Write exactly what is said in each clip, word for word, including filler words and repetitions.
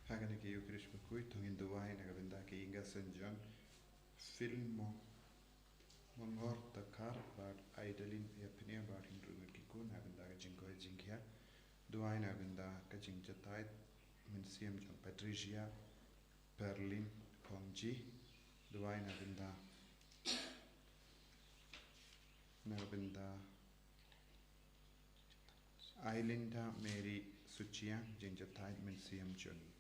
Ha kane ka Ïukharist bakhuid, to ngin duwai na ka bynta ka ïing ka sem jong Phil Mo-, Mongor Takar bad Idalin Ïapnia bad hynriew ngut ki khun, na ka bynta ka jingkoit jingkhiah. Duwai na ka bynta ka jingjahthait mynsiem jong Patricia Berlin Kongji. Duwai na ka bynta, na ka bynta Ailinda Mary Suchiang, jingjahthait mynsiem jong ngi.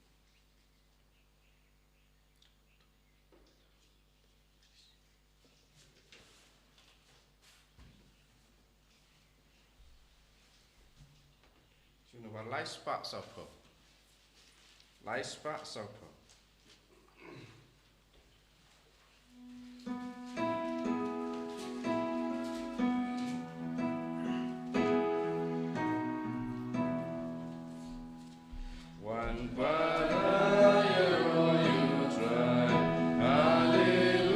Shu naba lai spah sawphew. Lai spah sawphew. Wan para ïa u Trai. Haleluya.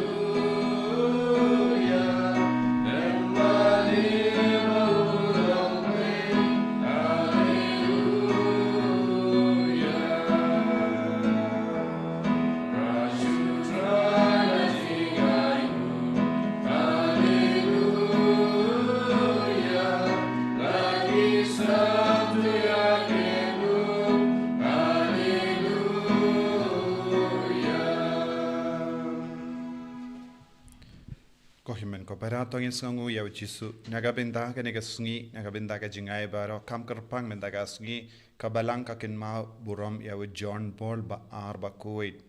Lem bad ïa u Nongpynim. Haleluya. Ko hynmen ko para, to ngin sngewnguh ïa u Jisu na ka bynta kane ka sngi, na ka bynta ka jingai baroh. Kam kyrpang mynta ka sngi ka Balang ka kynmaw burom ïa u John Paul ba ar bakhuid,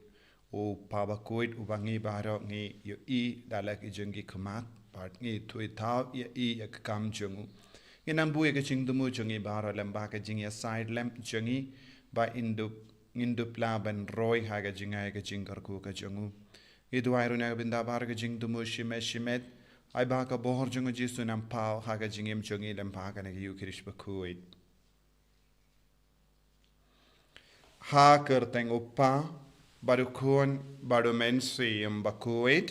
u pa bakhuid uba ngi baroh ngi ïohi da la ki jong ki khmat bad ngi thaw ïa i ïa ka kam jong u. Ngin nang buh ïa ka jingthmu jong ngi baroh lem bad ka jingïasaid lem jong ngi ba in dup, ngin dup lah ban roi ha ka jingai ka jingkyrkhu ka jong u. Ngi duwai ruh na ka bynta baroh ka jingthmu shimet shimet. Ai ba ka bor jong u Jisu nang paw ha ka jingim jong ngi lem bad kane ka Ïukharist bakhuid. Ha ka kyrteng u Kpa bad u Khun bad u Mynsiem Bakhuid.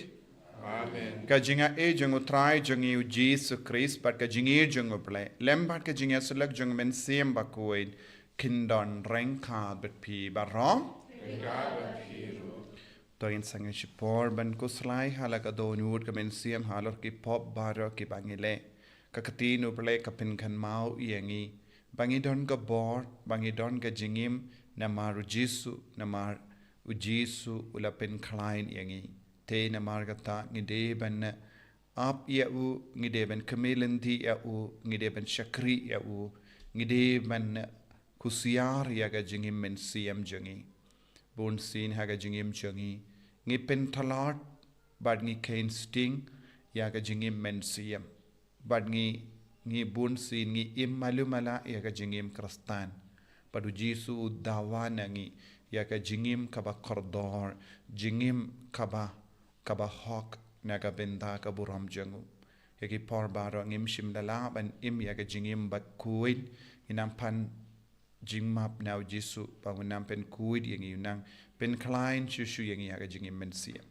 Amen. Ka jingaiei jong u Trai jong ngi u Jisu Khrist bad ka jingïeit jong u Blei lem bad ka jingïasyllok jong u Mynsiem Bakhuid kin don ryngkat bad phi baroh. Ryngkat bad phi ruh. To ngin sangeh shipor ban khuslai ha la ka dohnud ka mynsiem halor ki pop baroh kiba ngi leh. Ka ktien u Blei ka pynkynmaw ïa ngi ba ngi don ka bor, ba ngi don ka jingim namar u Jisu, namar u Jisu u la pynkhlaiñ ïa ngi. Te namar kata ngi dei ban ap ïa u, ngi dei ban kyrmen lynti ïa u, ngi dei ban shakri ïa u, ngi dei ban kusiar ïa ka jingim mynsiem jong ngi. Bun sien ha ka jingim jong ngi ngi pyntlot bad ngi kheiñ sting ïa ka jingim mynsiem. Bad ngi, ngi bun sien ngi im malu mala ïa ka jingim Khristan. Bad u Jisu u dawa na ngi ïa ka jingim kaba kordor, jingim kaba, kaba hok na ka bynta ka burom jong u. Ïa ki por baroh ngim shym la lah ban im ïa ka jingim bakhuid, ngi nang pan jingmap na u Jisu ba un nang pynkhuid ïa ngi, un nang pynkhlaiñ shuh shuh ïa ngi ha ka jingim mynsiem.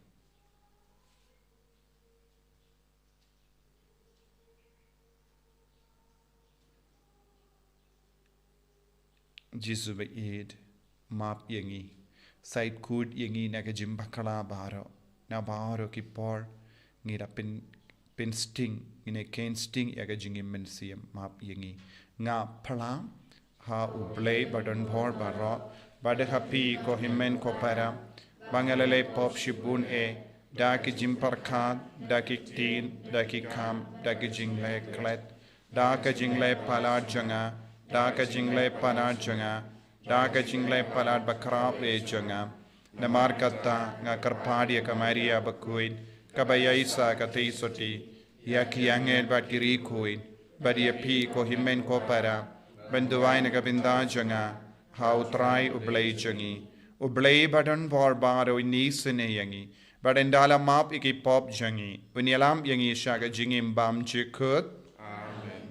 Jisu ba ïeit, map ïa ngi. Said khuid ïa ngi na ka jingbakla baroh. Na baroh ki por ngi la pyn, pynsting, ngi ne kheiñ sting ïa ka jingim mynsiem, map ïa ngi. Nga phla ha u Blei ba don bor baroh, bad ha phi ko hynmen ko para, ba nga la leh pop shibun eh, da ki jingpyrkhat, da ki ktien, da ki kam, da ki jingleh klet, da ka jingleh palat jong nga, da ka jingleh palat jong nga, da ka jingleh palat bakhraw eh jong nga. Namar kata nga kyrpad ïa ka Maria bakhuid, kaba ïaisah ka theisotti, ïa ki angel bad ki riewkhuid, bad ïa phi ko hynmen ko para, ban duwai na ka bynta jong nga ha u Trai u Blei jong ngi. U Blei ba don bor baroh un isynei ïa ngi, bad ynda la map ïa ki pop jong ngi, un ïalam ïa ngi sha ka jingim bymjukut. Amen.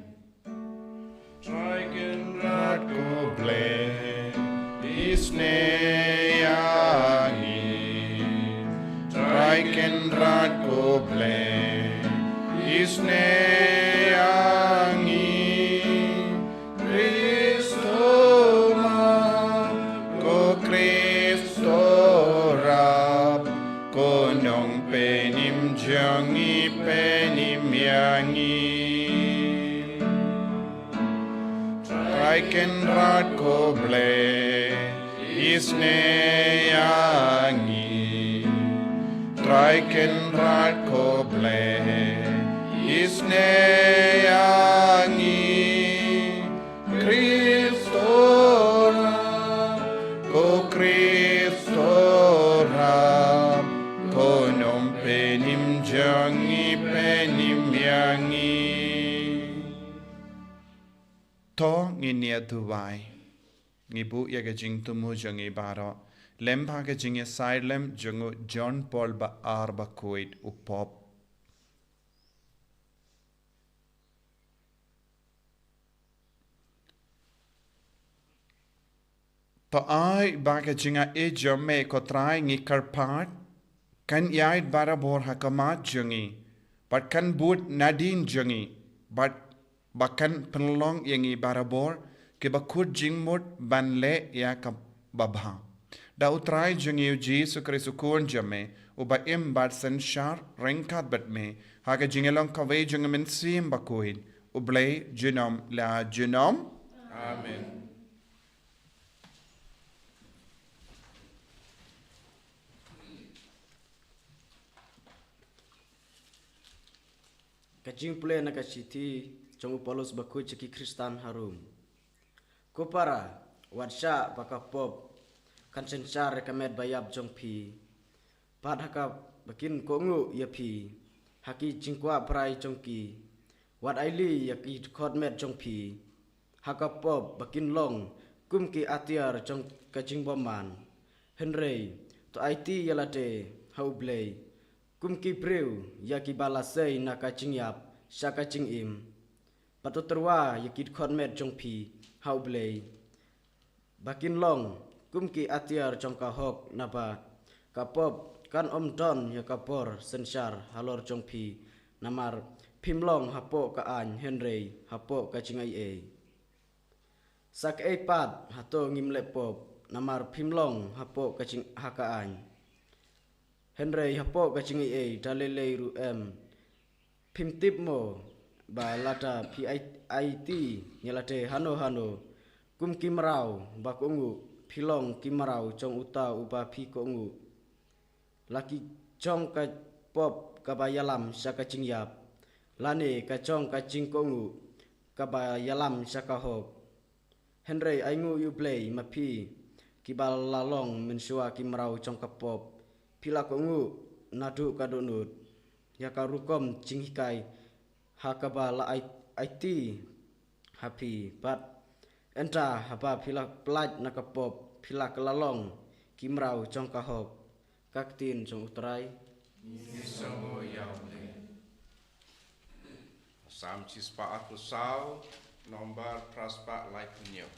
Trai Kynrad ko Blei, isynei ïa ngi. Trai Kynrad ko Blei, isynei ïa ngi. Khrist u Map ko Khrist Nongpynim jong ngi, pynim ïa ngi. Trai Kynrad ko Blei, isynei ïa ngi. Trai Kynrad ko Blei, isynei ïa ngi. Khrist to rap, ko Khrist to rap, ko Nongpynim jong ngi, pynim ïa ngi. To ngin ïa duwai. Ngi buh ïa ka jingthmu jong ngi baroh lem bad ka jingïasaid lem jong u John Paul ba ar ba khuid u Pope. To ai ba ka jingaiei jong me ko Trai ngi kyrpad, kan ïaid barabor ha khmat jong ngi, bad kan bud nadien jong ngi, bad ba kan pynlong ïa ngi barabor kiba kut jingmut ban leh ïa kaba bha. Da u Trai jong ngi u Jisu Khrist u Khun jong me, uba im bad synshar ryngkat bad me ha ka jingïalong kawei jong u Mynsiem Bakhuid, U Blei junom la junom. Amen. Ka jingpule na ka shithi jong u Paulus bakhuid sha ki Khristan ha Rom. Ko para, wat shah ba ka pop kan synshar ïa ka met ba ïap jong phi, bad ha kaba kin kohnguh ïa phi ha ki jingkwah brai jong ki. Wat ailad ïa ki dkhot met jong phi ha ka pop ba kin long kum ki atiar jong ka jingbymman. Hynrei to aiti ïa lade ha U Blei kum ki briew ïa kiba la sei na ka jingïap sha ka jingim. Bad to tyrwa ïa ki dkhot met jong phi ha U Blei ba kin long kum ki atiar jong ka hok, naba ka pop kan ym don ïa ka bor synshar halor jong phi, namar phim long hapoh ka aiñ hynrei hapoh ka jingaiei. Sa kaei pat hato ngim leh pop, namar phim long hapoh ka jing ha ka aiñ hynrei hapoh ka jingaiei? Da lei lei ruh em. Phim tip mo ba lada phi ai, aiti ïa lade hano hano kum ki mraw ba kohnguh, phi long ki mraw jong uta uba phi kohnguh? La ki jong ka pop kaba ïalam sha ka jingïap, lane ka jong ka jingkohnguh kaba ïalam sha ka hok? Hynrei ainguh ïa U Blei, ma phi kiba la long mynshuwa ki mraw jong ka pop, phi la kohnguh naduh ka dohnud ïa ka rukom jinghikai ha kaba la ai, aiti ha phi, bad ynda haba phi la pyllait na ka pop, phi la kylla long ki mraw jong ka hok. Ka ktien jong U Trai. Ngi sngewnguh ïa U Blei. Salm shispah arphew saw, nombar phra spah laiphew hynñiew.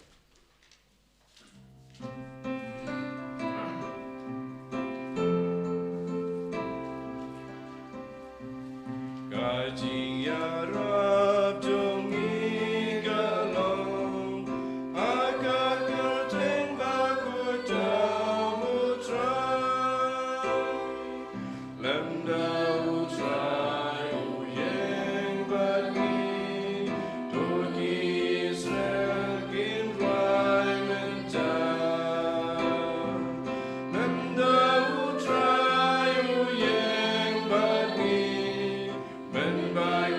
Ka jingïarap jong ngi ka long ha ka kyrteng bakhuid jong U Trai. Lymda U Trai u ïeng bad ngi, to ki Israel kin duwai mynta. Lymda U Trai u ïeng bad ngi, mynba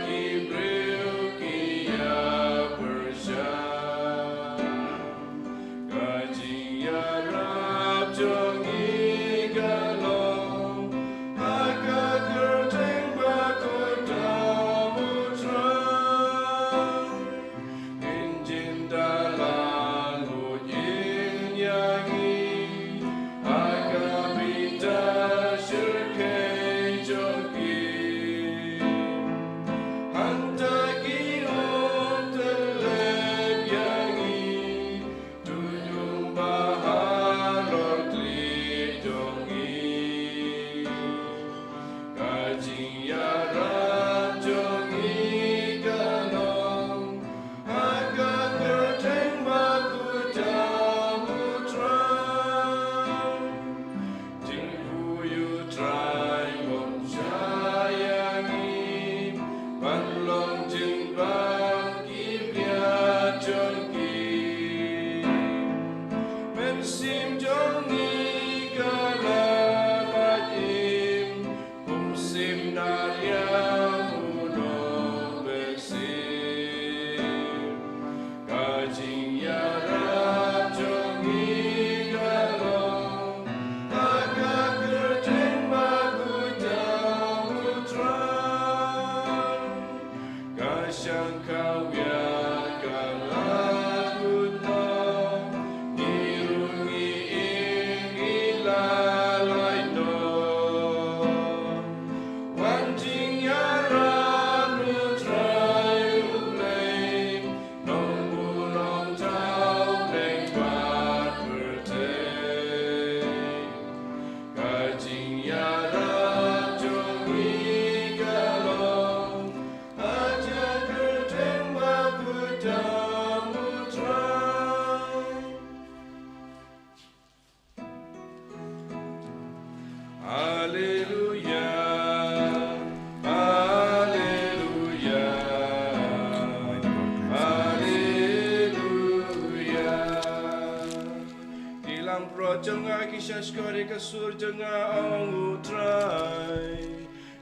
Sur jong nga ong U Trai,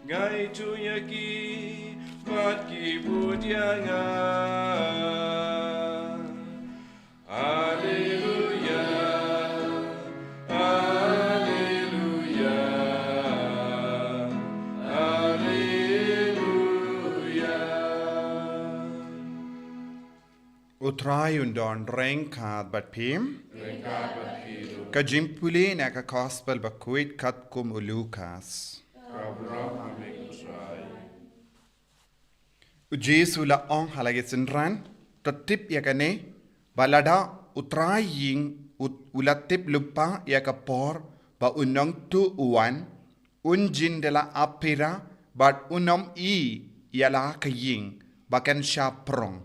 nga ithuh ïa ki, bad ki bud ïa nga. Alleluia, alleluia, alleluia. U Trai un don ryngkat bad phi. Ryngkat bad phi ruh. Ka jingpule na ka Gospel bakhuid katkum u Lukas. Ka burom ha me ko Trai. U Jisu u la ong ha la ki synran, to tip ïa kane, ba lada u trai ïing u, u la tip lypa ïa ka por ba u nongtuh u wan, un jin da la ap phira, bad un ym i ïa la ka ïing ba kan shah prong.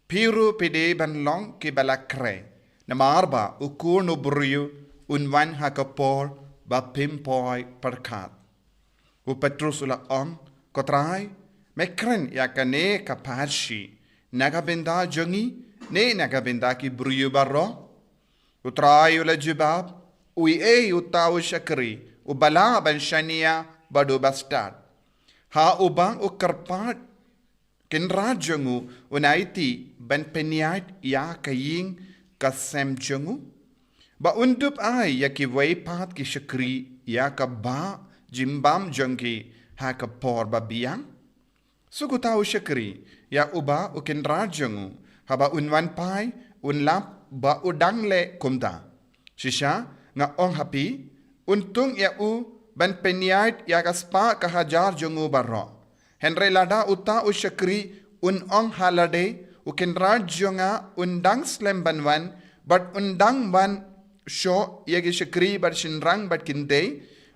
Phi ruh phi dei ban long kiba la khreh, namar ba u Khun u briew un wan ha ka por ba phim poi pyrkhat. U Petrus u la ong, ko Trai, me kren ïa kane ka pharshi na ka bynta jong ngi, ne na ka bynta ki briew baroh? U Trai u la jubab, uei uta u shakri uba lah ban shaniah bad uba stad, ha uba u kyrpad kynrad jong u un aiti ban pynïaid ïa ka ïing ka sem jong u, ba un dup ai ïa kiwei pat ki shakri ïa ka bah jingbam jong ki ha ka por ba biang? Suk uta u shakri ïa uba u kynrad jong u, haba un wan phai, un lap ba u dang leh kumta. Shisha, nga ong ha phi, un thung ïa u ban pynïaid ïa ka spah ka hajar jong u baroh. Hynrei lada uta u shakri un ong ha lade, u kynrad jong nga un dang slem ban wan, bad un dang wan shoh ïa ki shakri bad shynrang bad kynthei,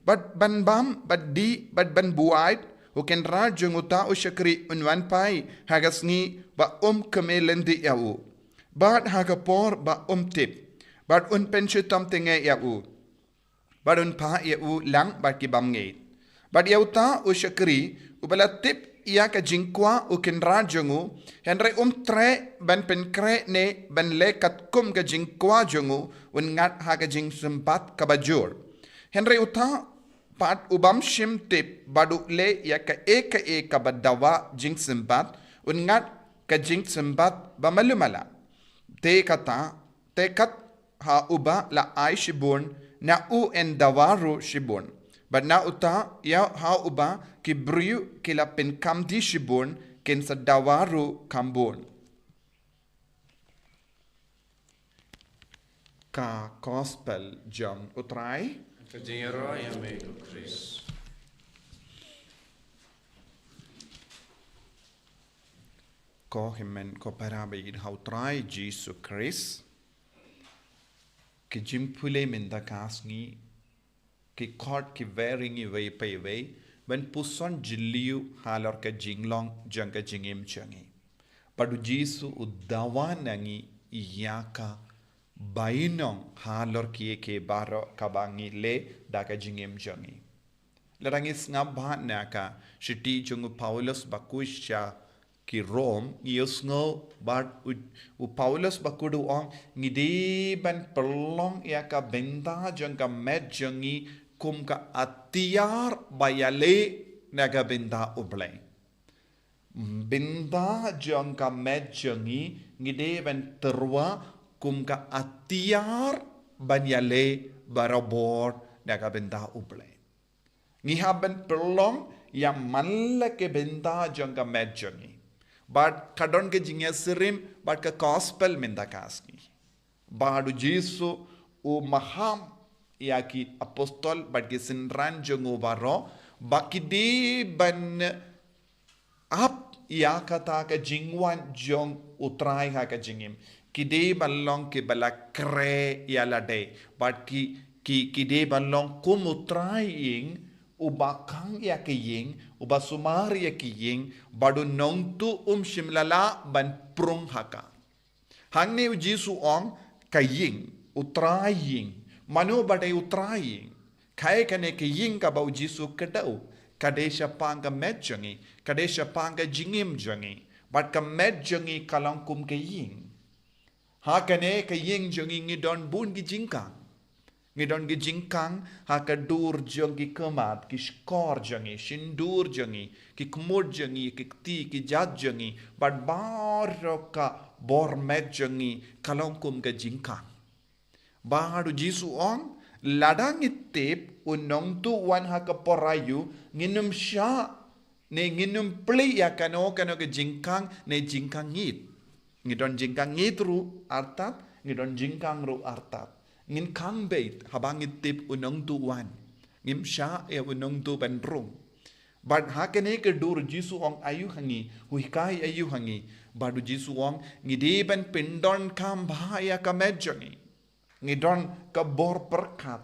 bad ban bam, bad dih, bad ban buaid, u kynrad jong uta u shakri un wan phai ha ka sngi ba um kmie lynti ïa u, bad ha ka por ba um tip, bad un pynshitom tyngai ïa u, bad un phah ïa u lang bad ki bymngeit. Bad ïa uta u shakri uba la tip ïa ka jingkwah u kynrad jong u, hynrei um treh ban pynkhreh ne ban leh katkum ka jingkwah jong u, un ngat ha ka jingsympat kaba jur. Hynrei uta pat u bym shym tip bad u leh ïa kaei kaei kaba dawa jingsympat, un ngat ka jingsympat ba malu mala. Te kata, te kat ha uba la ai shibun, na u yn dawa ruh shibun. Bad na uta ïa ha uba ki briew ki la pynkhamti shibun, kin sa dawa ruh khambun. Ka Gospel jong U Trai. Ka jingïaroh ïa me ko Khrist. Ko hynmen ko para ba ïeit ha U Trai Jisu Khrist. Ki jingpule mynta ka sngi ki khot ki wer ïa ngi iwei pa iwei ban puson jylliew halor ka jinglong jong ka jingim jong ngi. Bad U Jisu u dawa na ngi ïa ka bainong halor kiei kiei baroh kaba ngi leh da ka jingim jong ngi. Lada ngi sngap bha na ka shithi jong u Paulus bakhuid sha ki Rom, ngi ïohsngew bad u, u Paulus bakhuid u ong, ngi dei ban pynlong ïa ka bynta jong ka met jong ngi kum ka atiar ba ïaleh na ka bynta U Blei. Bynta jong ka met jong ngi, ngi dei ban tyrwa kum ka atiar ban ïaleh barabor na ka bynta U Blei. Ngi hap ban pynlong ïa man la ki bynta jong ka met jong ngi. Bad ka don ka jingïasyriem bad ka Gospel mynta ka sngi. Bad U Jisu u maham ïa ki apostol bad ki synran jong u baroh ba ki dei ban ap ïa kata ka jingwan jong U Trai ha ka jingim. Ki dei ban long kiba la khreh ïa lade. Bad ki, ki, ki dei ban long kum U Trai ïing, uba khang ïa ka ïing, uba sumar ïa ka ïing, bad u nongtuh um shym la lah ban prung ha ka. Hangne U Jisu u ong ka ïing, U Trai ïing. Mano ba dei U Trai ïing? Kaei kane ka ïing kaba U Jisu u kdew? Ka dei shaphang ka met jong ngi, ka dei shaphang ka jingim jong ngi. Bad ka met jong ngi ka long kum ka ïing. Ha kane ka ïing jong ngi ngi don bun ki jingkhang. Ngi don ki jingkhang ha ka dur jong ki khmat, ki shkor jong ngi, shindur jong ngi, ki khmut jong ngi, ki kti, ki jait jong ngi, bad baroh ka bor met jong ngi ka long kum ka jingkhang. Bad u Jisu u ong, lada ngi tip u nongtuh wan ha ka por aïu, ngin ym shah ne ngin ym plie ïa kano kano ka jingkhang ne jingkhang ngeit. Ngi don jingkhang ngeit ruh artat, ngi don jingkhang ruh artat. Ngin khang beit haba ngi tip u nongtuh wan. Ngim shah ïa u nongtuh ban rung. Bad ha kane ka dur u Jisu u ong aïu ha ngi, u hikai aïu ha ngi. Bad u Jisu u ong, ngi dei ban pyndonkam bha ïa ka met jong ngi. Ngi don ka bor pyrkhat.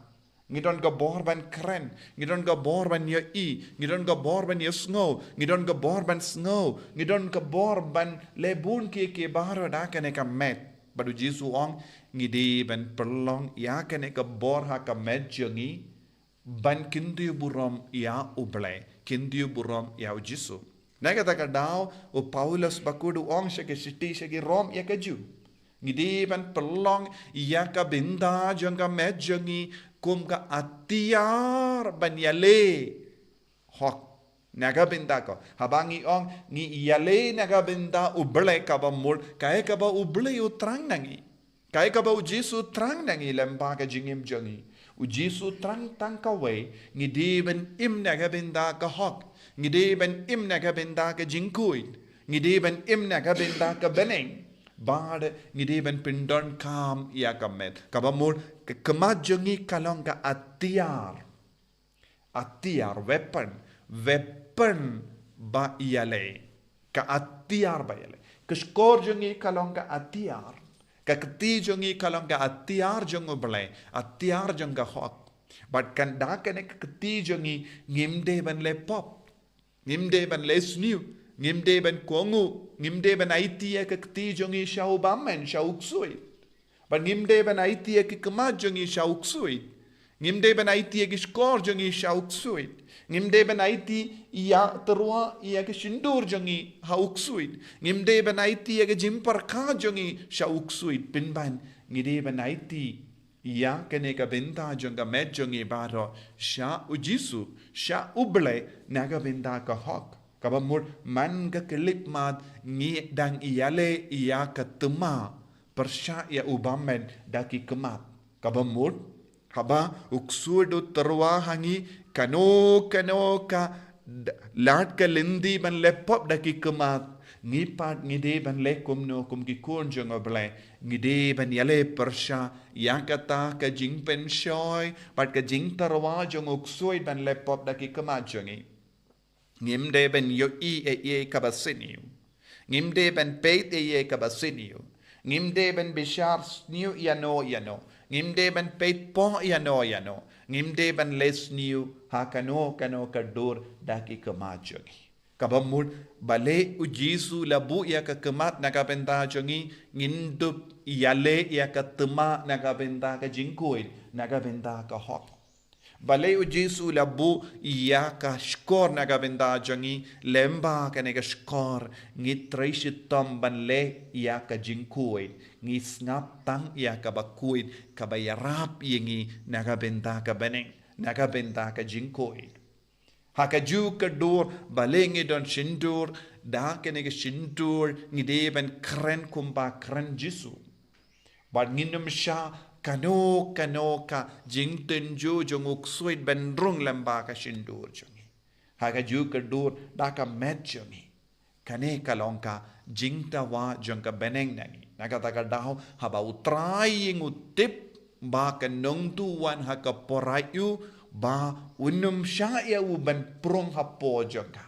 Ngi don ka bor ban kren. Ngi don ka bor ban ïohi. Ngi don ka bor ban ïasngew. Ngi don ka bor ban sngew. Ngi don ka bor ban leh bun kiei kiei baroh da kane ka met. Bad u Jisu u ong, ngi dei ban pynlong ïa kane ka bor ha ka met jong ngi, ban kyntiew burom ïa U Blei, kyntiew burom ïa u Jisu. Na kata ka daw, u Paulus bakhuid u ong sha ka shithi sha ki Rom ïa ka Jiw. Ngi dei ban pynlong ïa ka bynta jong ka met jong ngi kum ka atiar ban ïaleh hok. Na ka bynta ko. Haba ngi ong, ngi ïaleh na ka bynta U Blei, kaba mut, kaei kaba U Blei u thrang na ngi. Kaei kaba u Jisu u thrang na ngi lyngba ka jingim jong ngi. U Jisu u thrang tang kawei, ngi dei ban im na ka bynta ka hok. Ngi dei ban im na ka bynta ka jingkhuid. Ngi dei ban im na ka bynta ka bneng. Bad ngi dei ban pyndonkam ïa ka met. Kaba mut ka khmat jong ngi ka long ka atiar. Atiar, weapon, weapon ba ïaleh. Ka atiar ba ïaleh. Ka shkor jong ngi ka long ka atiar. Ka kti jong ngi ka long ka atiar jong U Blei, atiar jong ka hok. Bad kan da kane ka kti jong ngi ngim dei ban leh pop. Ngim dei ban leh sniew, ngim dei ban kohnguh, ngim dei ban aiti ïa ka kti jong ngi sha u bymman, sha u ksuid. Bad ngim dei ban aiti ïa ki khmat jong ngi sha u ksuid. Ngim dei ban aiti ïa ki shkor jong ngi sha u ksuid. Ngim dei ban aiti ïa tyrwa ïa ka shindur jong ngi ha u ksuid. Ngim dei ban aiti ïa ka jingpyrkhat jong ngi sha u ksuid. Pynban ngi dei ban aiti ïa kane ka bynta jong ka met jong ngi baroh sha u Jisu, sha U Blei na ka bynta ka hok. Kaba mut man ka khyllipmat ngi dang ïaleh ïa ka thma pyrshah ïa u bymman da ki khmat. Kaba mut haba u ksuid u tyrwa ha ngi kano kano ka d-, lad ka lynti ban leh pop da ki khmat. Ngi pat ngi dei ban leh kumno kum ki khun jong U Blei. Ngi dei ban ïaleh pyrshah ïa kata ka jingpynshoi bad ka jingtyrwa jong u ksuid ban leh pop da ki khmat jong ngi. Ngim dei ban ïohi ei ei kaba sniew. Ngim dei ban peit ei ei kaba sniew. Ngim dei ban bishar sniew ïano ïano. Ngim dei ban peit pop ïano ïano. Ngim dei ban leh sniew ha kano kano ka dur da ki khmat jong ngi. Kaba mut balei u Jisu u la buh ïa ka khmat na ka bynta jong ngi, ngin dup ïaleh ïa ka thma na ka bynta ka jingkhuid, na ka bynta ka hok. Balei u Jisu u la buh ïa ka shkor na ka bynta jong ngi, lyngba kane ka shkor ngi trei shitom ban leh ïa ka jingkhuid, ngi sngap tang ïa kaba khuid, kaba ïarap ïa ngi na ka bynta ka bneng, na ka bynta ka jingkhuid. Ha kajuh ka dur, balei ngi don shindur, da kane ka shindur ngi dei ban kren kumba kren Jisu. Bad ngin ym shah kano kano ka jingtynjuh jong u ksuid ban rung lyngba ka shindur jong ngi. Ha kajuh ka dur da ka met jong ngi. Kane ka long ka jingdawa jong ka bneng na ngi. Na kata ka daw haba U Trai ïing u tip ba ka nongtuh u wan ha ka por aïu, ba un ym shah ïa u ban prung hapoh jong ka.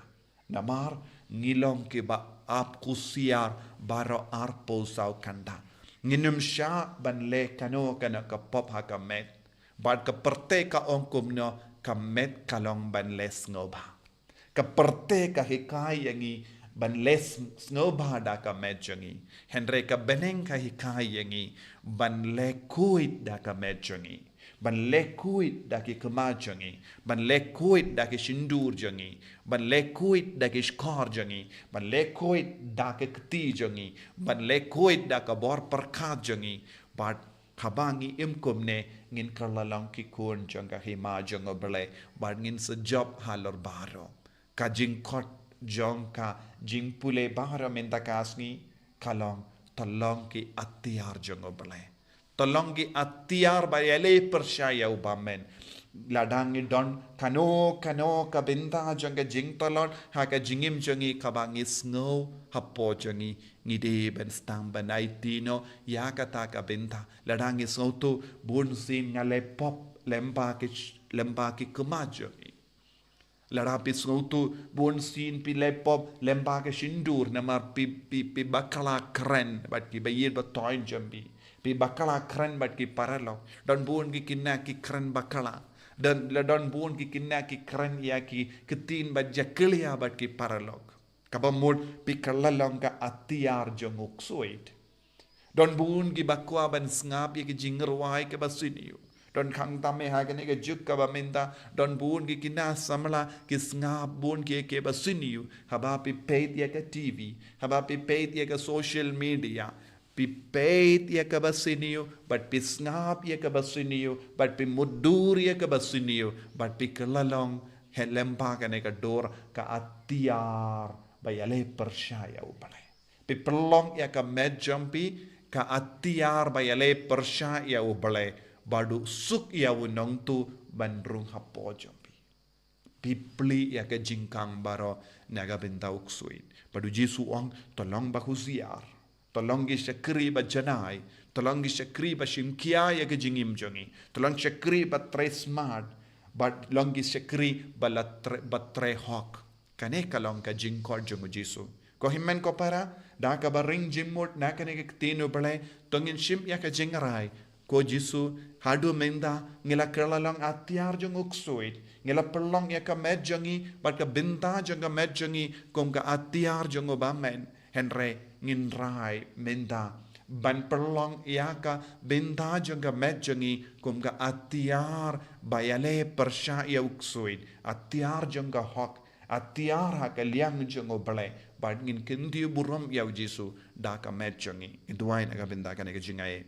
Namar ngi long kiba ap khusiar baroh arphew saw kynta. Ngin ym shah ban leh kano kano ka pop ha ka met. Bad ka pyrthei ka ong kumno, ka met ka long ban leh sngewbha. Ka pyrthei ka hikai ïa ngi ban leh s-, sngewbha da ka met jong ngi. Hynrei ka bneng ka hikai ïa ngi ban leh khuid da ka met jong ngi. Ban leh khuid da ki khmat jong ngi. Ban leh khuid da ki shindur jong ngi. Ban leh khuid da ki shkor jong ngi. Ban leh khuid da ki kti jong ngi. Ban leh khuid da ka bor pyrkhat jong ngi. Bad haba ngi im kumne, ngin kylla long ki khun jong ka hima jong U Blei, bad ngin sa jop halor baroh. Ka jingkhot jong ka jingpule baroh mynta ka sngi ka long, to long ki atiar jong U Blei. To long ki atiar ba ïaleh pyrshah ïa u bymman. Lada ngi don kano kano ka bynta jong ka jingtlot ha ka jingim jong ngi kaba ngi sngew hapoh jong ngi, ngi dei ban sdang ban aiti noh ïa kata ka bynta. Lada ngi sngewthuh bun sien nga leh pop lyngba ki, lyngba ki khmat jong ngi. Lada phi sngewthuh bun sien phi leh pop lyngba ki shyndur namar phi, phi, phi bakla kren bad ki ba ïeit ba thoiñ jong phi. Phi bakla kren bad ki paralok. Don bun ki kynnoh ki kren bakla. Don, la don bun ki kynnoh ki kren ïa ki ktien ba jakhlia bad ki paralok. Kaba mut phi kylla long ka atiar jong u ksuid. Don bun ki ba kwah ban sngap ïa ki jingrwai kiba sniew. Don khamtam eh ha kane ka juk kaba mynta, don bun ki khynnah samla ki sngap bun ki kiba sniew. Haba phi peit ïa ka T V, haba phi peit ïa ka social media, phi peit ïa kaba sniew, bad phi sngap ïa kaba sniew, bad phi mutdur ïa kaba sniew, bad phi kylla long ha lyngba kane ka dur ka atiar ba ïaleh pyrshah ïa U Blei. Phi pynlong ïa ka met jong phi ka atiar ba ïaleh pyrshah ïa U Blei, bad u suk ïa u nongtuh ban rung hapoh jong phi. Phi plie ïa ka jingkhang baroh na ka bynta u ksuid. Bad U Jisu u ong, to long ba husiar. To long ki shakri ba janai. To long ki shakri ba shim khia ïa ka jingim jong ngi. To long shakri ba trei smart. Bad long ki shakri ba la trei, ba trei hok. Kane ka long ka jingkhot jong U Jisu. Ko hynmen ko para, da kaba ring jingmut na kane ka ktien U Blei, to ngin shim ïa ka jingrai. Ko Jisu, haduh mynta, ngi la kylla long atiar jong u ksuid, ngi la pynlong ïa ka met jong ngi, bad ka bynta jong ka met jong ngi, kum ka atiar jong u bymman. Hynrei ngin rai mynta ban pynlong ïa ka bynta jong ka met jong ngi kum ka atiar ba ïaleh pyrshah ïa u ksuid, atiar jong ka hok, atiar ha ka liang jong U Blei, bad ngin kyntiew burom ïa u Jisu da ka met jong ngi. Ngi duwai na ka bynta kane ka jingaiei.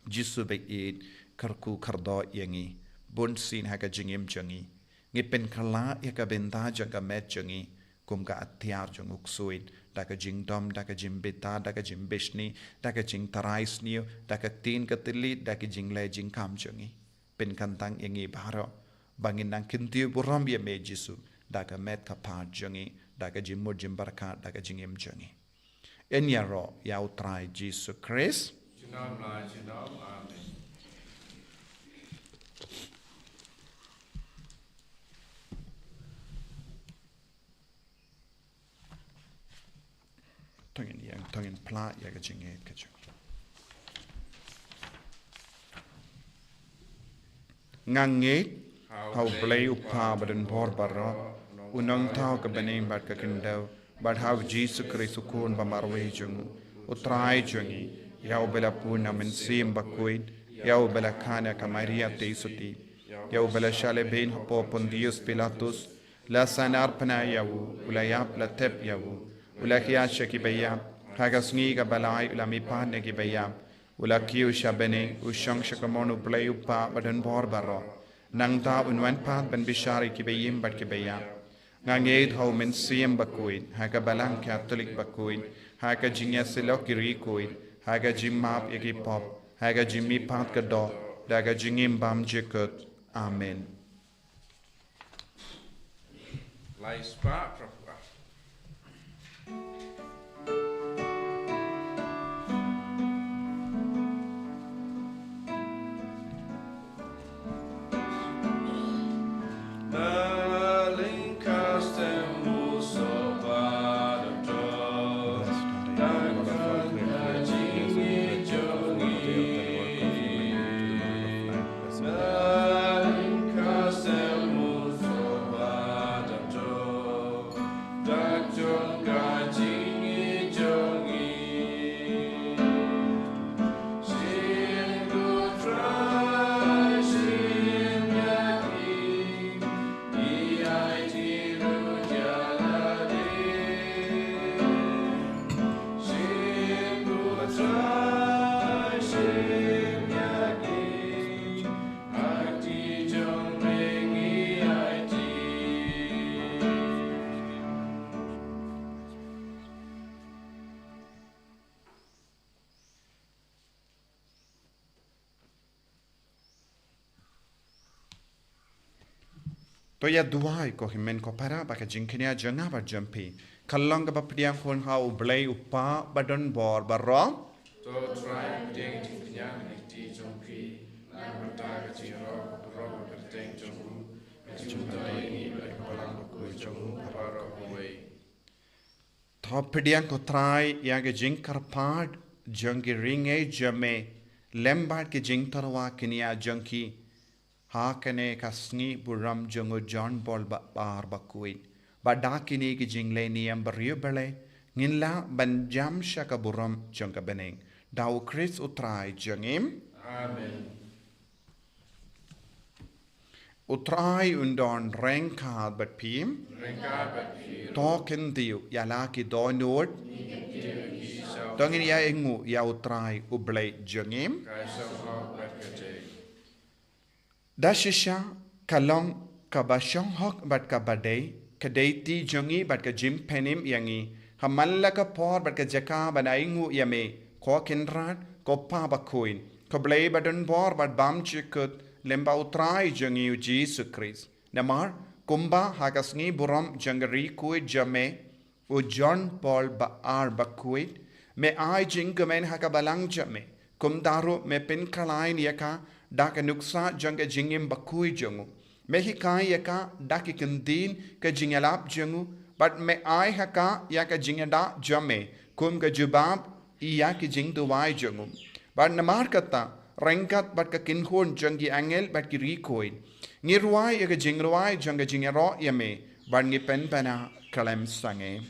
Jisu ba ïeit, kyrkhu kyrdoh ïa ngi, bun sien ha ka jingim jong ngi. Ngi pynkylla ïa ka bynta jong ka met jong ngi kum ka atiar jong u ksuid, da ka jingdom, da ka jingbit, da ka jingbishni, da ka jingtharai sniew, da ka ktien ka thylliej, da ka jingleh jingkam jong ngi. Pynkyntang ïa ngi baroh ba ngin nang kyntiew burom ïa me Jisu, da ka met ka phad jong ngi, da ka jingmut jingpyrkhat, da ka jingim jong ngi. Yn ïaroh ïa U Trai Jisu Khrist. Junom la junom. Amen. To ngin ïeng, to ngin phla ïa ka jingngeit ka jong ngi. Nga ngeit ha U Blei U Kpa badonbor baroh, U Nongthaw ka bneng bad ka khyndew, bad ha U Jisu Khrist U Khun ba marwei jong U, U Trai jong ngi, ïa uba la pun na U Mynsiem Bakhuid, ïa uba la kha na ka Maria Theisotti, ïa uba la shah lehbeiñ hapoh Pontius Pilatus, la sahnarphna ïa u, u la ïap, la thep ïa u, u la hiar sha ki baïap, ha ka sngi kaba lai u la mihpat na ki baïap, u la kiew sha bneng, u shong sha kamon U Blei U Kpa badonbor baroh. Nangta un wan pat ban bishar ïa ki baïing bad ki baïap. Nga ngeit ha U Mynsiem Bakhuid, ha ka Balang Katholik bakhuid, ha ka jingïasyllok ki riewkhuid, ha ka jingmap ïa ki pop, ha ka jingmihpat ka doh, da ka jingim bymjukut. Amen. Lai spah, Prabhu. To ïa duwai ko hynmen ko para ba ka jingkñia jong nga bad jong phi ka long kaba pdiang khun ha U Blei U Kpa badonbor baroh. To Trai pdiang jingkñia ha kti jong phi na ka bynta ka jingïaroh baroh kyrteng jong u, ka jingmyntoi ïa ngi bad ka balang bakhuid jong u baroh kawei. To pdiang ko Trai ïa ka jingkyrpad jong ki ri ngeit jong me lem bad ki jingtyrwa kñia jong ki ha kane ka sngi burom jong u John Paul ba ar bakhuid. Ba da kine ki jingleh niam briew balei ngin lah ban jam sha ka burom jong ka bneng. Da U Khrist U Trai jong ngi. Amen. U Trai un don ryngkat bad phi. Ryngkat bad phi. To kyntiew ïa la ki dohnud. Ngi kyntiew ïa ngi sha. To ngin ïa ainguh ïa U Trai U Blei jong ngi. Ka shong hok bad ka dei. Da shisha ka long kaba shong hok bad kaba dei, ka dei kti jong ngi bad ka jingpynim ïa ngi. Ha man la ka por bad ka jaka ban ainguh ïa me, ko Kynrad, ko Pa bakhuid, ko Blei badonbor bad bymjukut, lem bad U Trai jong ngi U Jisu Khrist. Namar kumba ha ka sngi burom jong ka ri khuid jong me, u John Paul ba ar bakhuid, me ai jingkmen ha ka balang jong me. Kumta ruh me pynkhlaiñ ïa ka da ka nuksa jong ka jingim bakhuid jong u. Me hikai ïa ka da ki kyntien ka jingïalap jong u, bad me ai ha ka ïa ka jingïada jong me kum ka jubab ïa ki jingduwai jong u. Bad namar kata, ryngkat bad ka kynhun jong ki angel bad ki ri khuid, ngi rwai ïa ka jingrwai jong ka jingïaroh ïa me, bad ngi pynpaw na ka lem sangeh.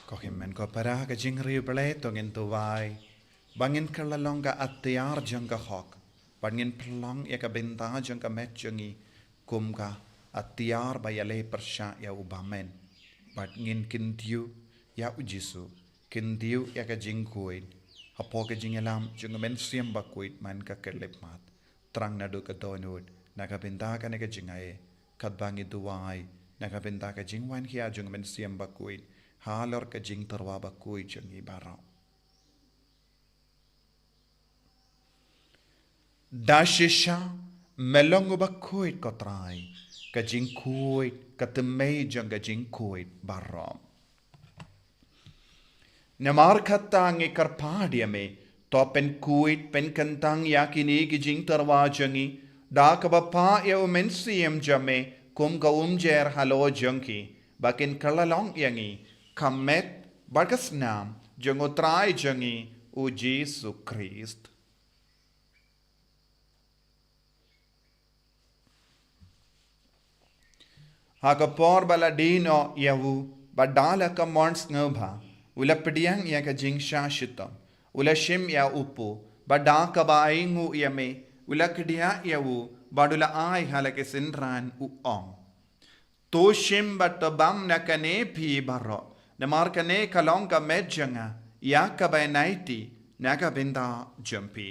Ko hynmen ko para, ka jingriewblei to ngin duwai ba ngin kylla long ka atiar jong ka hok, ba ngin pynlong ïa ka bynta jong ka met jong ngi kum ka atiar ba ïaleh pyrshah ïa u bymmen. Bad ngin kyntiew ïa U Jisu, kyntiew ïa ka jingkhuid hapoh ka jingïalam jong ka Mynsiem Bakhuid man ka khyllipmat, thrang naduh ka dohnud, na ka bynta kane ka jingai, katba ngi duwai na ka bynta ka jingwan khia jong ka Mynsiem Bakhuid halor ka jingtyrwa bakhuid jong ngi baroh. Da shisha me long u bakhuid ko Trai, ka jingkhuid ka tymmen jong ka jingkhuid baroh. Namar kata ngi kyrpad ïa me, to pynkhuid pynkyntang ïa kine ki jingtyrwa jong ngi da kaba pah ïa u Mynsiem jong me kum ka umjer halor jong ki, ba kin kylla long ïa ngi ka met bad ka snam jong u Trai jong ngi u Jisu Khrist. Ha ka por ba la die noh ïa u, bad da la ka mon sngewbha, u la pdiang ïa ka jingshah shitom, u la shim ïa u paw, bad da kaba ainguh ïa me, u la kdiah ïa u, bad u la ai ha la ki synran, u ong: To shim bad to bam na kane phi baroh, namar kane ka long ka met jong nga, ïa kaba ïanaiti na ka bynta jong phi.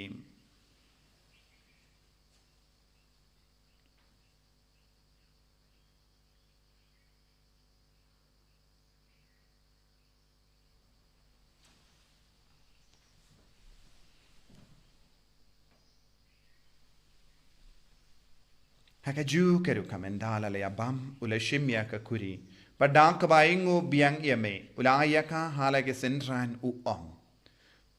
Ha kajuh ka rukom ynda la ïa bam, u la shim ïa ka khuri, bad da kaba ainguh biang ïa me, u la ai ïa ka ha la ki synran, u ong: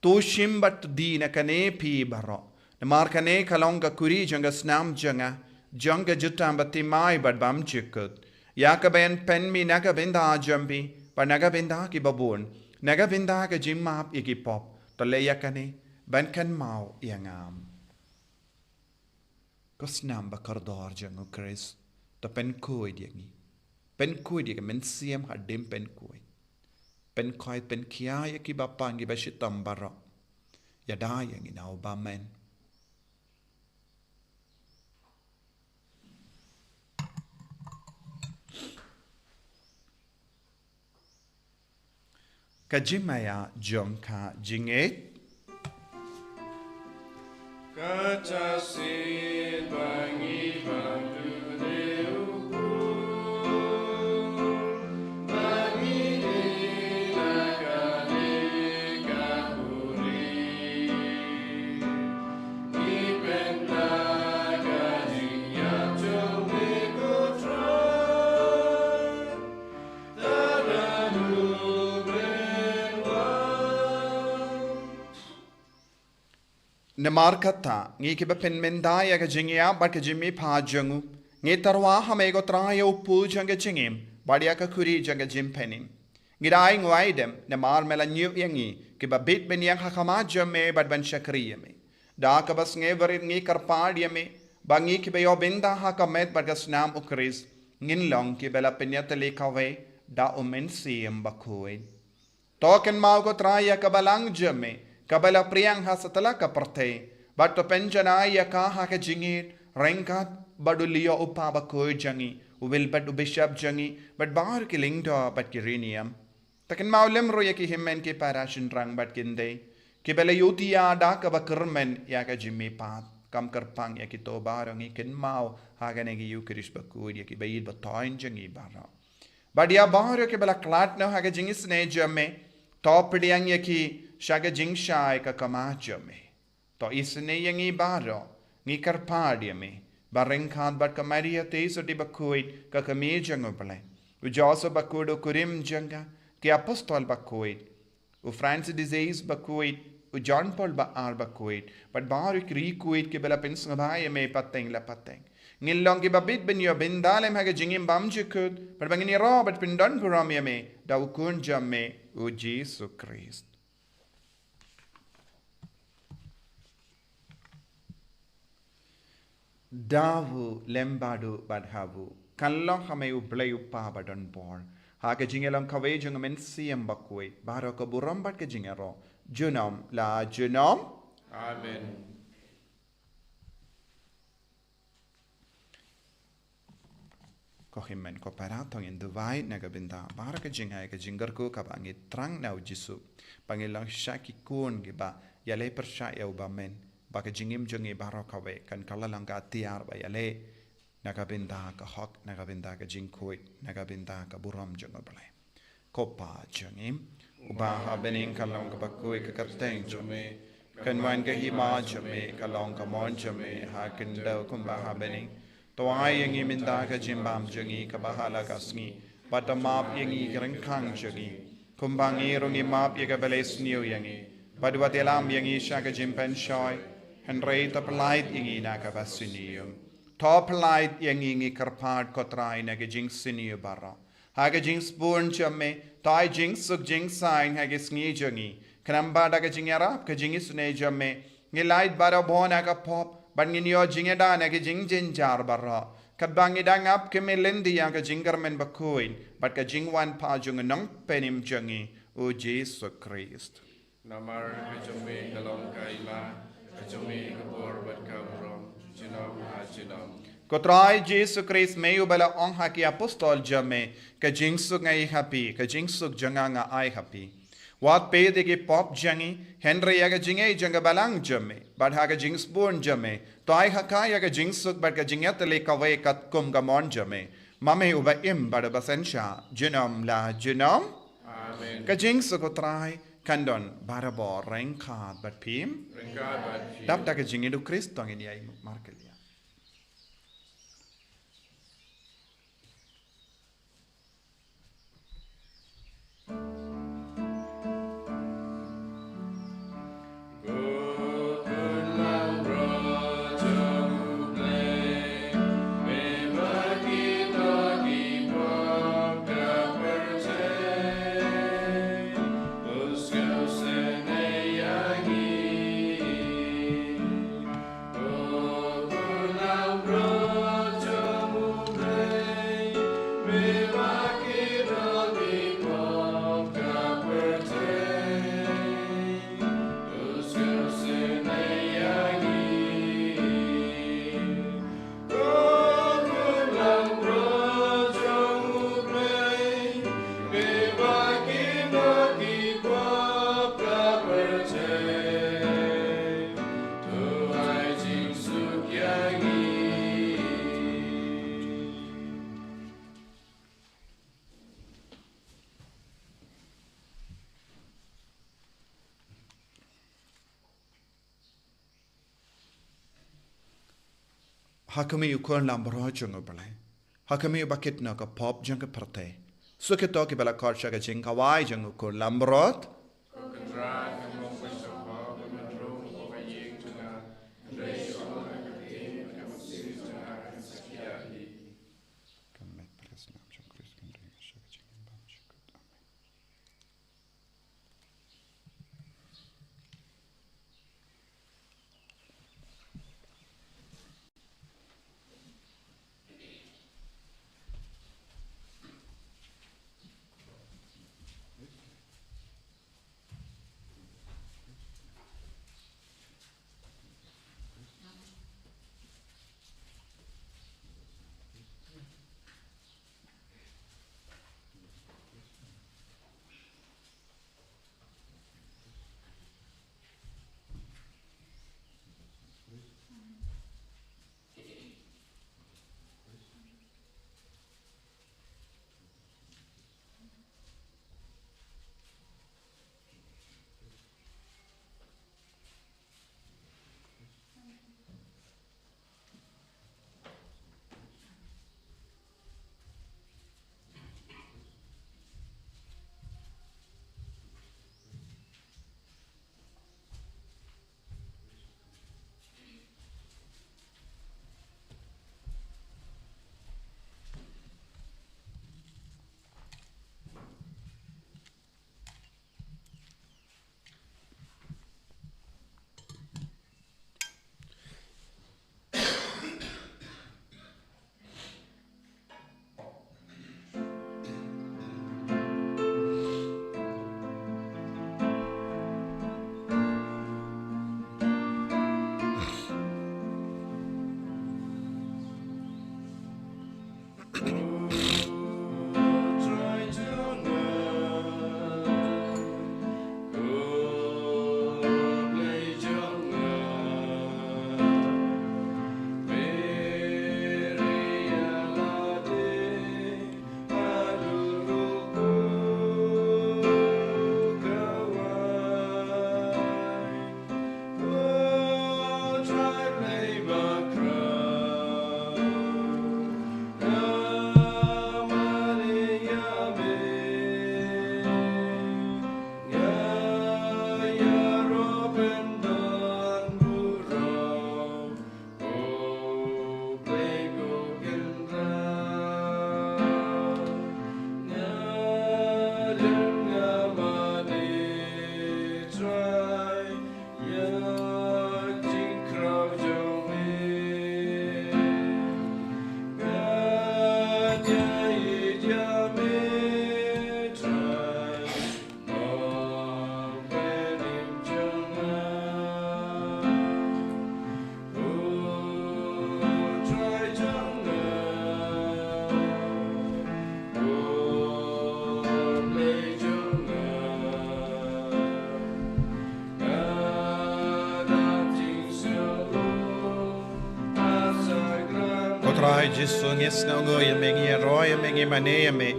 To shim bad to die na kane phi baroh, namar kane ka long ka khuri jong ka snam jong nga, jong ka jutang ba timai bad bymjukut, ïa kaba yn pynmih na ka bynta jong phi bad na ka bynta kiba bun, na ka bynta ka jingmap ïa ki pop. To leh ïa kane ban kynmaw ïa nga. Ka snam ba kordor jong U Khrist, to pynkhuid ïa ngi. Pynkhuid ïa ka mynsiem hadien pynkhuid. Pynkhuid, pynkhia ïa kiba pang, kiba shitom baroh. Ïada ïa ngi na u bymman. Ka jingmaïa jong ka jingngeit. Kata sien ba ngi bam duh ne u Blei, ba ngi dei na kane ka buhrieh, ngi pynbna ka jingïap jong me ko Trai. Namar kata, ngi kiba pynmynta ïa ka jingïap bad ka jingmihpat jong u, ngi tyrwa ha me ko Trai ïa u pul jong ka jingim bad ïa ka khuri jong ka jingpynim. Ngi da ai nguai dem namar me la ñiew ïa ngi kiba bit ban ïeng ha khmat jong me bad ban shakri ïa me. Da kaba sngewrit ngi kyrpad ïa me ba ngi kiba ïoh bynta ha ka met bad ka snam U Khrist ngin long kiba la pynïatylli kawei da U Mynsiem Bakhuid. To kynmaw ko Trai ïa ka balang jong me kaba la pdiang ha satlak ka pyrthei, bad to pynjanai ïa ka ha ka jingïeit ryngkat bad u Leo u Kpa Bakhuid jong ngi, u Wilbert u Bishop jong ngi, bad baroh ki lyngdoh bad ki riewniam. To kynmaw lem ruh ïa ki hynmen ki para shynrang bad ki khyndai kiba la ïohi ïa da kaba kyrmen ïa ka jingmihpat. Kam kyrpang ïa kito baroh, ngi kynmaw ha kane ka Eukharist bakhuid ïa kiba ïeit ba thoiñ jong ngi baroh. Bad ïa baroh kiba la khlad noh ha ka jingisynei jong me, to pdiang ïa ki sha ka jingshai ka khmat jong me. To isynei ïa ngi baroh, ngi kyrpad ïa me, ba ryngkat bad ka Maria Theisotti bakhuid ka kmie jong U Blei, u Joseph bakhuid u kurim jong ka, ki apostol bakhuid, u Francis de Sales bakhuid, u John Paul ba ar bakhuid, bad baroh ki riewkhuid kiba la pynsngewbha ïa me pateng la pateng, ngin long kiba bit ban ïoh bynta lem ha ka jingim bymjukut, bad ba ngin ïaroh bad pyndonburom ïa me da u Khun jong me, u Jisu Khrist. Da u lem bad u bad ha u, kan long ha me U Blei U Kpa badonbor, ha ka jingïalong kawei jong U Mynsiem Bakhuid, baroh ka burom bad ka jingïaroh junom la junom. Amen. Ko hynmen ko para, to ngin duwai na ka bynta baroh ka jingai ka jingkyrkhu kaba ngi thrang na U Jisu, ba ngin long shisha ki khun kiba ïaleh pyrshah ïa u bymmen, ba ka jingim jong ngi baroh kawei kan kylla long ka atiar ba ïaleh na ka bynta ka hok, na ka bynta ka jingkhuid, na ka bynta ka burom jong U Blei. Ko Pa jong ngi, uba ha bneng, kan long kaba khuid ka kyrteng jong me, kan wan ka hima jong me, kan long ka mon jong me ha khyndew kumba ha bneng. To ai ïa ngi mynta ka jingbam jong ngi kaba ha la ka sngi, bad to map ïa ngi ki ryngkang jong ngi, kumba ngi ruh ngi map ïa kiba la isniew ïa ngi, bad wat ïalam ïa ngi sha ka jingpynshoi, hynrei to pyllait ïa ngi na kaba sniew. To pyllait ïa ngi, ngi kyrpad ko Trai, na ka jingsniew baroh. Ha ka jingsbun jong me, to ai jingsuk jingsaiñ ha ki sngi jong ngi, khnang ba da ka jingïarap ka jingisynei jong me, ngin lait barabor na ka pop, bad ngin ïoh jingïada na ki jingjynjar baroh, katba ngi dang ap khmih lynti ïa ka jingkyrmen bakhuid bad ka jingwan pat jong u Nongpynim jong ngi, u Jisu Khrist. Namar ka jong me ka long ka hima, ka jong me ka bor bad ka burom, junom ha junom. Ko Trai Jisu Khrist, me uba la ong ha ki apostol jong me, ka jingsuk nga ai ha phi, ka jingsuk jong nga nga ai ha phi. Wat peit ïa ki pop jong ngi, hynrei ïa ka jingngeit jong ka balang jong me, bad ha ka jingsbun jong me, to ai ha ka ïa ka jingsuk bad ka jingïatylli kawei katkum ka mon jong me. Ma me uba im bad uba synshar junom la junom. Amen. Ka jingsuk u Trai kan don barabor ryngkat bad phi. Ryngkat bad phi. Dap da ka jingïeit u Khrist, to ngin ïa ïeng markylliang. Ha khmih u Khun langbrot jong U Blei. Ha khmih ba kit noh ka pop jong ka pyrthei. Suk ïa kito kiba la khot sha ka jingkhawai jong u Khun langbrot. Ka met bad ka snam jong Khrist kan ring sha ka jingim bymjukut. Amen. Ko Trai Jisu, ngi sngewnguh ïa me, ngi ïaroh ïa me, ngi mane ïa me.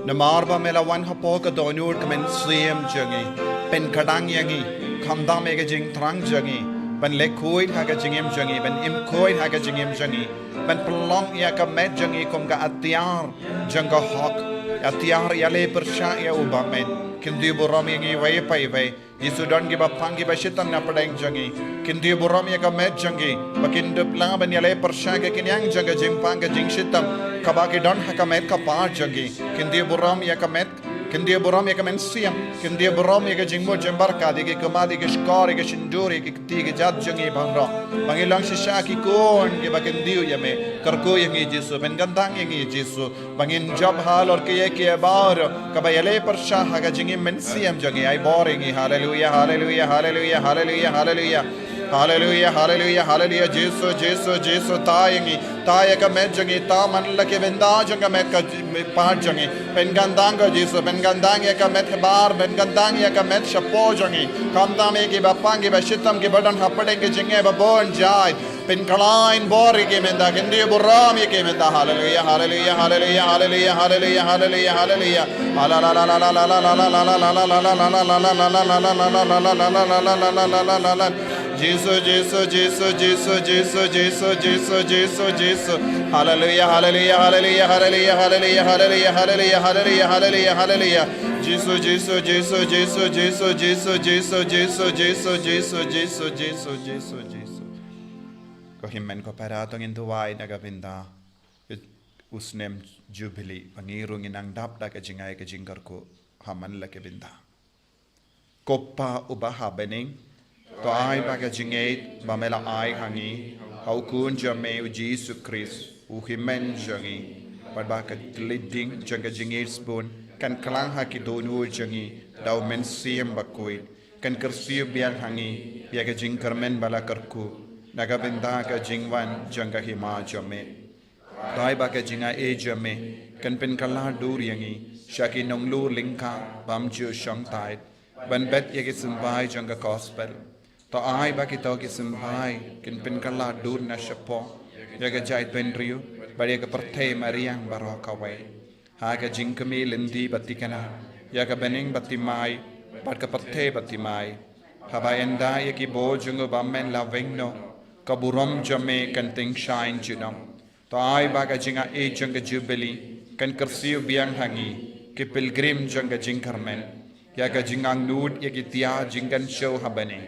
Namar ba me la wan hapoh ka dohnud ka mynsiem jong ngi, pynkhlaiñ ïa ngi, khamtam ïa ka jingthrang jong ngi, ban leh khuid ha ka jingim jong ngi, ban im khuid ha ka jingim jong ngi, ban pynlong ïa ka met jong ngi kum ka atiar jong ka hok, atiar ïaleh pyrshah ïa u bymman. Kyntiew burom ïa ngi iwei pa iwei. Jisu, don kiba pang kiba shitom na pdeng jong ngi. Kyntiew burom ïa ka met jong ngi ba kin dup lang ban ïaleh pyrshah ïa ka kynjang jong ka jingpang ka jingshitom kaba ki don ha ka met ka par jong ngi. Kyntiew burom ïa ka met, kyntiew burom ïa ka mynsiem, kyntiew burom ïa ka jingmut jingbarkat, ïa ki khmat, ïa ki shkor, ïa ki shyndur, ïa ki kti, ïa ki jait jong ngi baroh. Ba ngin long shisha ki khun kiba kyntiew ïa me. Kyrkhu ïa ngi Jisu, pynkyntang ïa ngi Jisu. Ba ngin jop halor kiei kiei baroh kaba ïaleh pyrshah ha ka jingim mynsiem jong ngi. Ai bor ïa ngi. Haleluia, haleluia, haleluia, haleluia, haleluia. Haleluia, haleluia, haleluia. Jisu, Jisu, Jisu, tai ïa ngi. Tai ïa ka met jong ngi, tai man la ki bynta jong ka met ka ji-, part jong ngi. Pynkyntang ko Jisu, pynkyntang ïa ka met habar, pynkyntang ïa ka met shapoh jong ngi. Khamtam ïa kiba pang kiba shitom kiba don hapdeng ka jingeh ba bun jait. Pynkhlaiñ bor ïa ki mynta, kyntiew burom ïa ki mynta. Haleluia, haleluia, haleluia, haleluia, haleluia, haleluia, haleluia. Jisu, Jisu, Jisu, Jisu, Jisu, Jisu, Jisu, Jisu, Jisu. Haleluya, haleluya, haleluya, haleluya, haleluya, haleluya, haleluya, haleluya, haleluya, haleluya. Jisu, Jisu, Jisu, Jisu, Jisu, Jisu, Jisu, Jisu, Jisu, Jisu, Jisu, Jisu, Jisu, Jisu. Ko hynmen ko para, to ngin duwai na ka bynta u snem Jubili, ba ngi ruh ngin nang dap da ka jingai ka jingkyrkhu ha man la ka bynta. Ko Pa uba ha bneng, to ai ba ka jingngeit ba me la ai ha ngi ha u Khun jong me u Jisu Khrist, u Hynmen jong ngi, bad ba ka tliding jong ka jingngeit sbun kan kylla ha ki dohnud jong ngi da u Mynsiem Bakhuid, kan kyrsiew biang ha ngi ïa ka jingkyrmen ba la kyrkhu na ka bynta ka jingwan jong ka Hima jong me. To ai ba ka jingai jong me kan pynkylla dur ïa ngi sha ki nonglur lyngkha bym ju shong tight ban bet ïa ki symbai jong ka Gospel. To ai ba kito ki symbai kin pynkylla dur na shapoh ïa ka jaitbynriew bad ïa ka pyrthei mariang baroh kawei, ha ka jingkmie lynti bad thikna ïa ka bneng bad thymmai bad ka pyrthei bad thymmai. Haba ynda ïa ki bor jong u Bymman la weng noh, ka burom jong me kan tyngshaiñ junom. To ai ba ka jingai jong ka Jubili kan kyrsiew biang ha ngi, ki pilgrim jong ka jingkyrmen, ïa ka jingangnud ïa ki tiar jingkynshew ha bneng.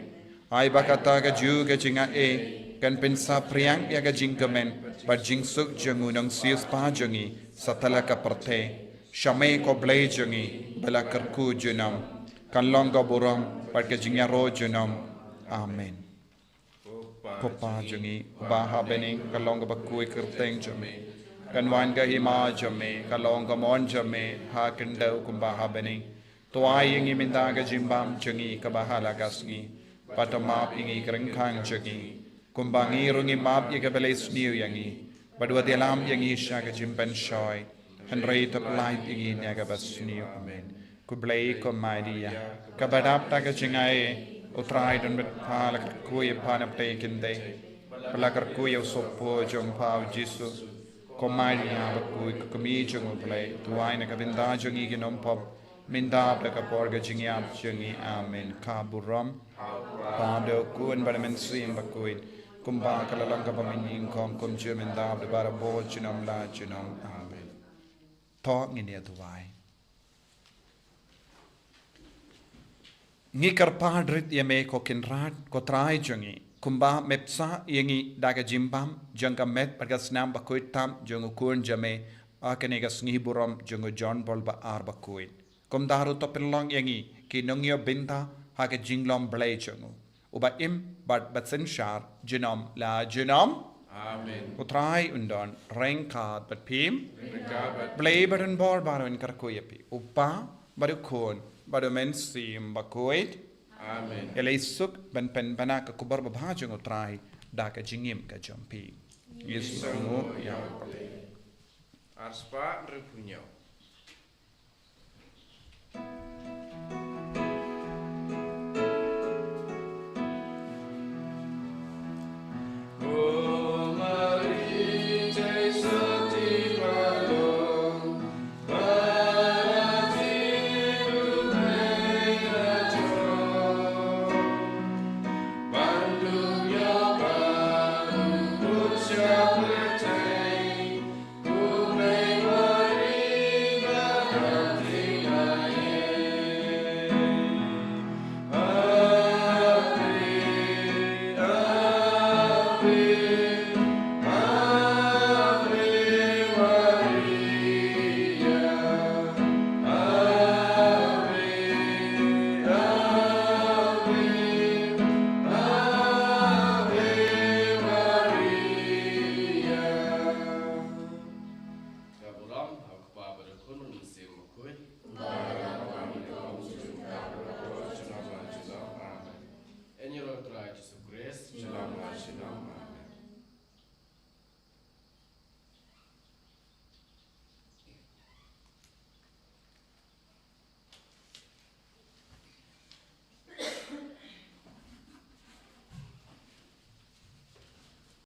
Ai ba kata kajuh ka jingai kan pynsaphriang ïa ka jingkmen bad jingsuk jong u Nongsiewspah jong ngi satlak ka pyrthei. Sha me ko Blei jong ngi ba la kyrkhu junom, kan long ka burom bad ka jingïaroh junom. Amen. Ko Pa jong ngi uba ha bneng, ka long kaba khuid ka kyrteng jong me. Kan wan ka hima jong me, ka long ka mon jong me ha khyndew kumba ha bneng. To ai ïa ngi mynta ka jingbam jong ngi kaba ha la ka sngi. Bad to map ïa ngi ki ryngkang jong ngi, kumba ngi ruh ngi map ïa kiba leh sniew ïa ngi. Bad wat ïalam ïa ngi sha ka jingpynshoi, hynrei to pyllait ïa ngi na kaba sniew. Amen. Ko Blei ko Maria, kaba dap da ka jingai, U Trai don bad pha, la kyrkhu ïa pha na pdeng ki kynthei, bad la kyrkhu ïa u sohpor jong pha u Jisu. Ko Maria bakhuid, ko kmie jong U Blei, duwai na ka bynta jong ngi ki nongpop, mynta bad ha ka por ka jingïap jong ngi. Amen. Ka burom, Kpa bad u Khun bad u Mynsiem Bakhuid, kumba ka la long kaba mynnyngkong, kumjuh mynta bad barabor junom la junom. Amen. To ngin ïa duwai. Ngi kyrpad rit ïa me ko Kynrad, ko Trai jong ngi, kumba me pynshai ïa ngi da ka jingbam jong ka met bad ka snam bakhuid tam jong u Khun jong me, ha kane ka sngi burom jong u John Paul ba ar bakhuid. Kumta ruh to pynlong ïa ngi ki nongïoh bynta ha ka jinglong Blei jong u, uba im bad bad synshar junom la junom. Amen. U Trai un don ryngkat bad phi. Ryngkat bad Blei ba don bor baroh un kyrkhu ïa phi, u Pa bad u Khun bad u Mynsiem Bakhuid. Amen. Ïa lei suk ban pynbna ka khubor babha jong u Trai da ka jingim ka jong phi. Ngi sngewnguh ïa u Blei. Arspah hynriewphew hynñiew.